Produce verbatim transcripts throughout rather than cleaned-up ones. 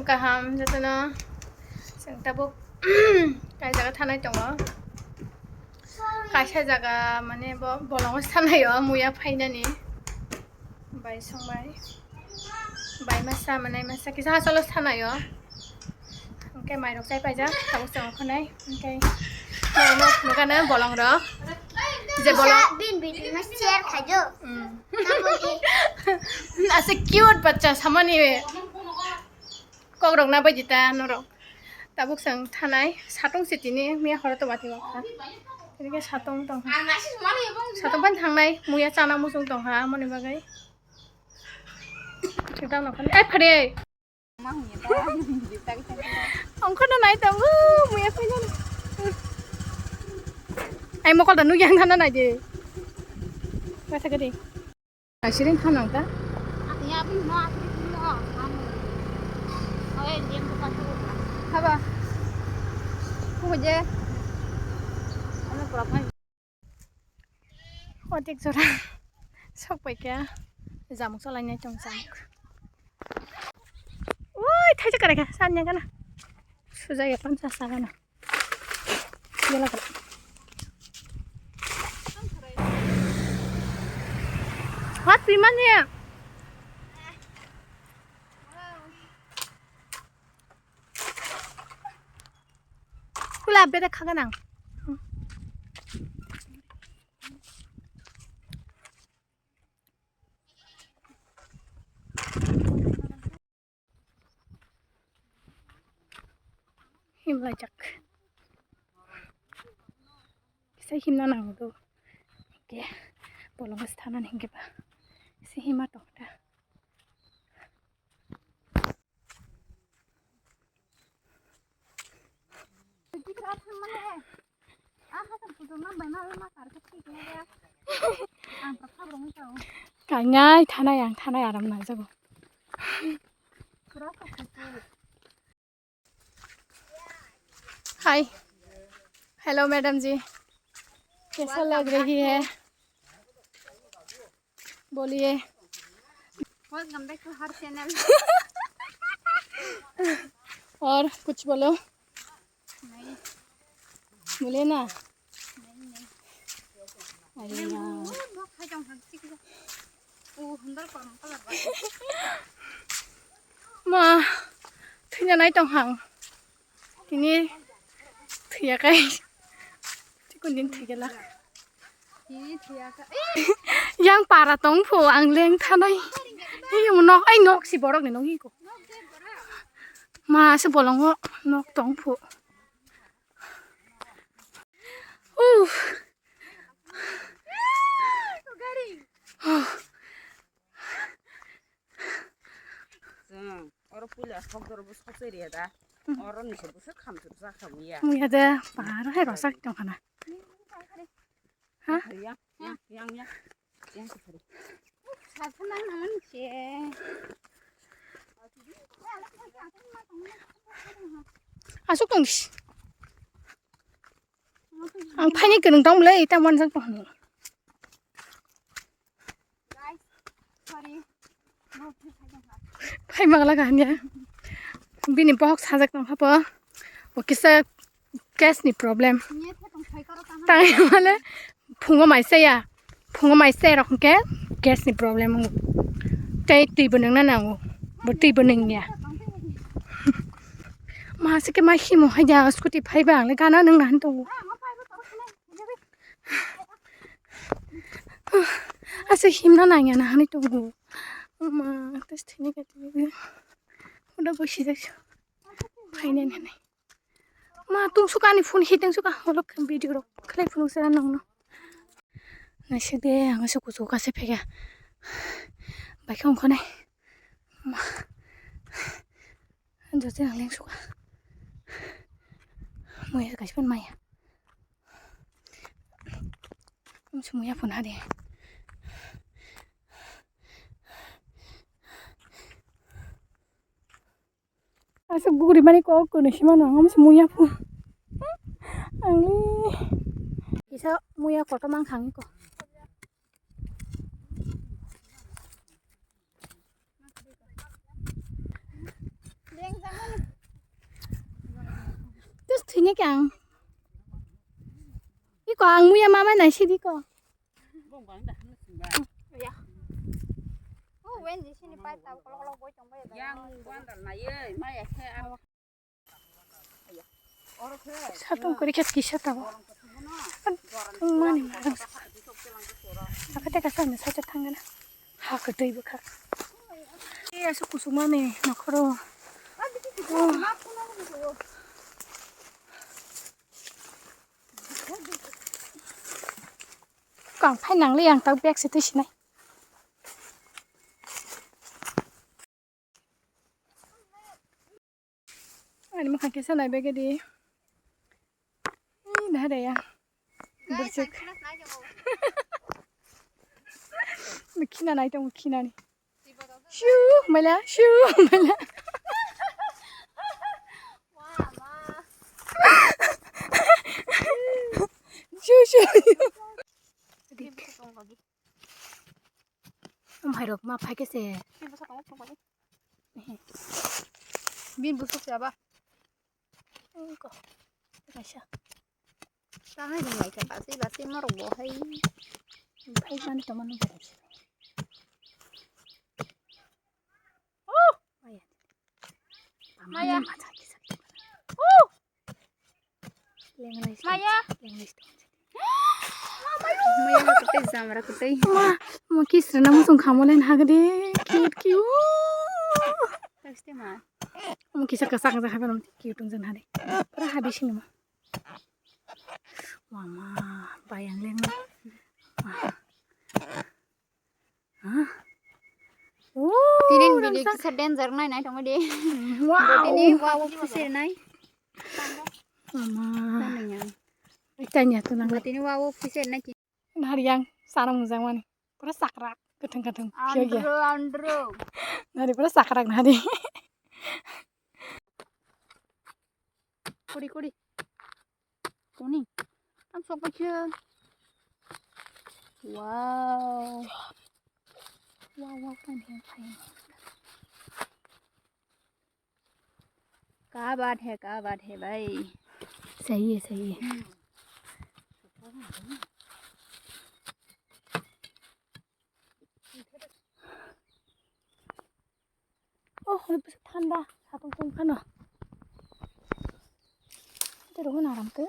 Kaham jotono, chwng tabuk kaisa jaga thanai tongo. Kaisa jaga mane bo bolongo sanai o muya phainani. Bai songbai. Bai masa manai masa kisa hachalo sanai o. Hwnkhe mairok chai paijak tabuk chwng khwnai. Hwnkhe norok nukha na bolongrok. Je bolong. Bin bin mas share khaijo. Hmm. Ase cute bachcha samani. Kokrok na bai di ta norok. Tabuk chwng thanai satung se tini miya horo to bati waka. Tini khe satung tong. Satung ban thangnai muya chana muchung tong ha moni bagwi. Chwng tang nokha. Ai phare. Ongkho no nai tongo muya phai nani. Ai mokol da nugya thana nai de. Kasa gadi. Asiring khanang ta? Ati ya, abin mo, asiring mo, kamu. Oye, liam ko pasu. Haba. Kuhu je? Ano problem. Otik jora. Sok pai kya? Jamuk cholai nai tong jamuk. Ui, thaisa kare kha, san nya kana. Suja ya pan sa sa kana. What piman ya? Kula bere khaga nang. Himlaijak. Kisa himna nango do. Hingke bolongo se thanani hingke ba. Kisa hima tongda. Kangai thanai ang thanai aram nangjago. Hi. Hello madam ji, कैसा लग रही है? बोलिए। Welcome back to her channel. और कुछ बोलो। नहीं। बोले ना। नहीं, नहीं। अरे यार। Ma, thwina nai tong hang. Tini thwiya kai. Chikon din thwi gela. Yang para tong pho ang leng thanai. Ei nok, ai nok si borok ni nok iko. Ma se bolongo nok tong pho. Uff. Chwng oro puila sok doro bwswk chwri ya da. Oro ni se bwswk kham chwk jak kha muya. Muya de pahar hai rosak tong khana. Ha? Yang, yang, yang, yang. Yang se phari. Sa sa nang naman se. Asuk tong dis. Ang phaini kwrwng tong le, ita manjak tong. Phai magla kaham ya. Bini bohok sajak tong hapo. O kisa gas ni problem. Tang male phungo mai saya. Phungo mai saya rok ke gas ni problem. Tei twi bo nang na nango. Bo twi bo nang ya. Ma se ke ma himo hai ya scooty phai ba ang le gana nang na han tongo. Asa himna nangya na hani tongo. Ma, tes thini ka tibi. Udah bosi dak. Phainai nani. Ma, tung suka ani phone hiteng suka. Holok video rok khlai phunuk sera nangno. Naisik de, ang se kuchuk kase phega. Baikhe ongkhonai. Ma. Jote ang leng suka. Muya kaisa maya. Ang se muya phone hade. Asuk buguri mani kok kono sima no ang se muya phone. Ang le. Kisa muya koto mang khangi ko. Ni kang. Iko ang muya mama nai sidi ko. Ya. Oh, wen di sini pai tau kolok kolok boi tong bai. Yang wandal na ye, maya khe. Satung kori khat kisa tabo. Mani marang. Akate kasa ni sacha thangana. Ha kwtwi bwkha. E asu kusumani nokhoro. Kang phai nangli ang tak bag se twi sinai. Ani mokha kisa nai bag di. Ih, dah deh ya. Bersik. Khina nai tong khina ni. Shu, mala, shu, mala. Shu, shu. Om hai rok ma phai khe se. Bin busuk se aba. Ko. Kaisa. Tangai dong lai ka basi basi morok bo hai. Phai mani tongmani. Oh. Maya. Maya. Maya. Maya kwtwi jamra kwtwi. Ma, ma kisrwna muchung khamole nagde. Cute, cute. Taste ma. Mo kisa kwchak kwchak haber mo cute wng jani. Pura habi sini mo. Mama, bayang leng. Tini video kisa danger nai nai tongdi. Wow. Tini wow kisa nai. Mama. Tanya tu nang. Tini wow kisa nai. Nari yang sana mujang mani. Pura sakrak, ketheng ketheng. Andro, andro. Nari pura sakrak nari. Kuri, kuri. Toni. Ang sok bacha. Wow. Wow, wow, kan hai, hai. क्या बात है, क्या बात है भाई। सही है, सही है। Oh, lebih ठंडा, satu tong kana. Itu rohon aram ke.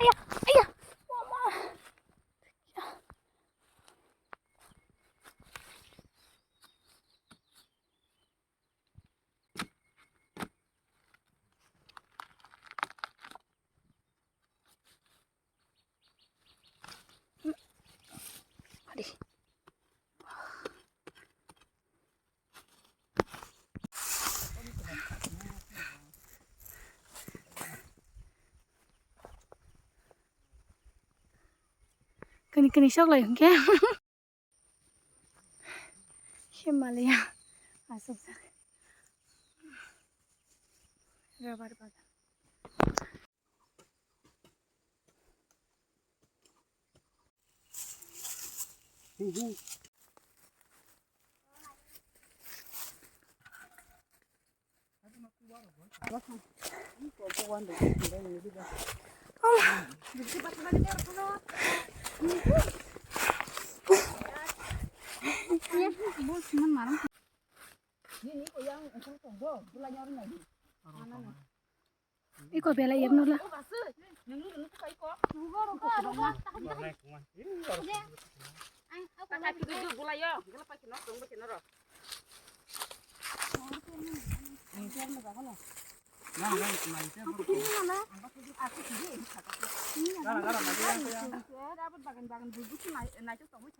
Ayah, ayah, mama. Kani kani sok lai hwnkhe. Himalaya aswk jak. Rubber bagan. Iko bela yem nula.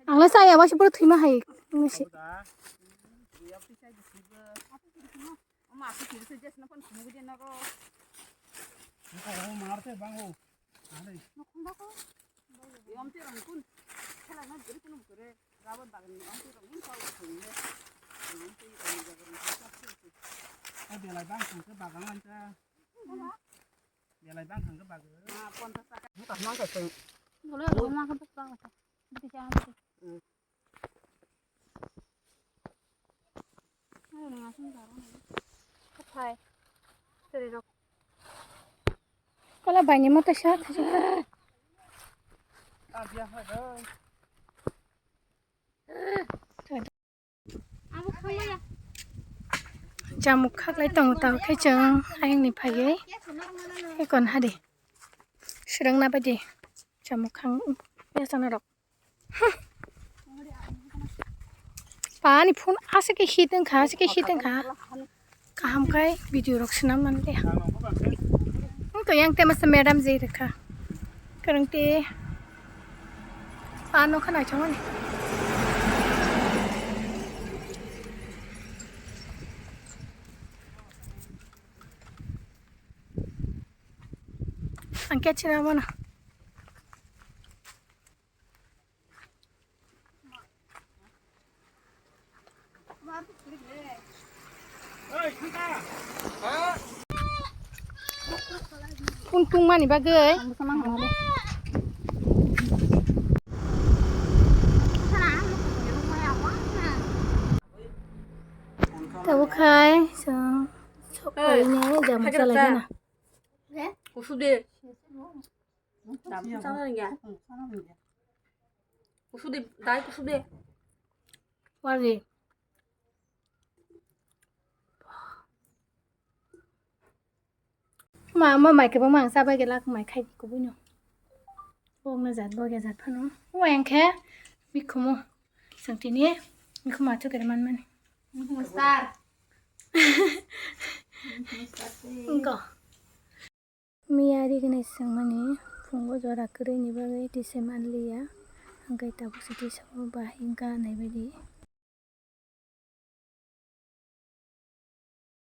Ang le saya wasi pura thwima hai. Nisi. Omo aswk kiri se jesno phone khumui de nogo. Nokho o mar se bango. Are. Nokhung ba ko. Yom te rong kun. Khala na guri kun kore. Rabot bagan yom te rong kun kau khumui de. Yom te rong jaga rong sa se. A belai bang khang ke bagan lan ta. Belai bang khang ke bagan. Ah, ponchas taka. Muta mang ka seng. Dole ro ma ka bang ka. Bidi ja bidi. Hmm. Ayo, ngasih taruh nih. Hai. Sari rok. Kala baini mata sa. Chamuk khaklai tongo tao khe chwng ayang ni phaiwi. Ekon hadi. Swrwngna baidi chamuk khang yasana rok. Pani phone aswk khe hit wngkha, aswk khe hit wngkha. Kaham khai video rok swnam manliya. Wng to yang tema se madam je rwkha. Kwrwng te pa nokha naichomani. Ang khe chini abono. Phone tungmani bagwi. Tabuk khai chwng sok paine jam chalai gana. Kusu de. Kusu de, dai kusu de. Wari. Ma, ma, mai kebang ma ang chabai gelak mai khai di kubui no. Bok na jat, bok ya jat phano. Wa yang khe bikhumu. Sangtini bikhumu athu kere man mani. Star. Engko. Miya ri gwnai swngmani phungo jora kwrwini bagwi tisa manliya, hwnkhe tabuk se tisao bahai wngkha naibaidi.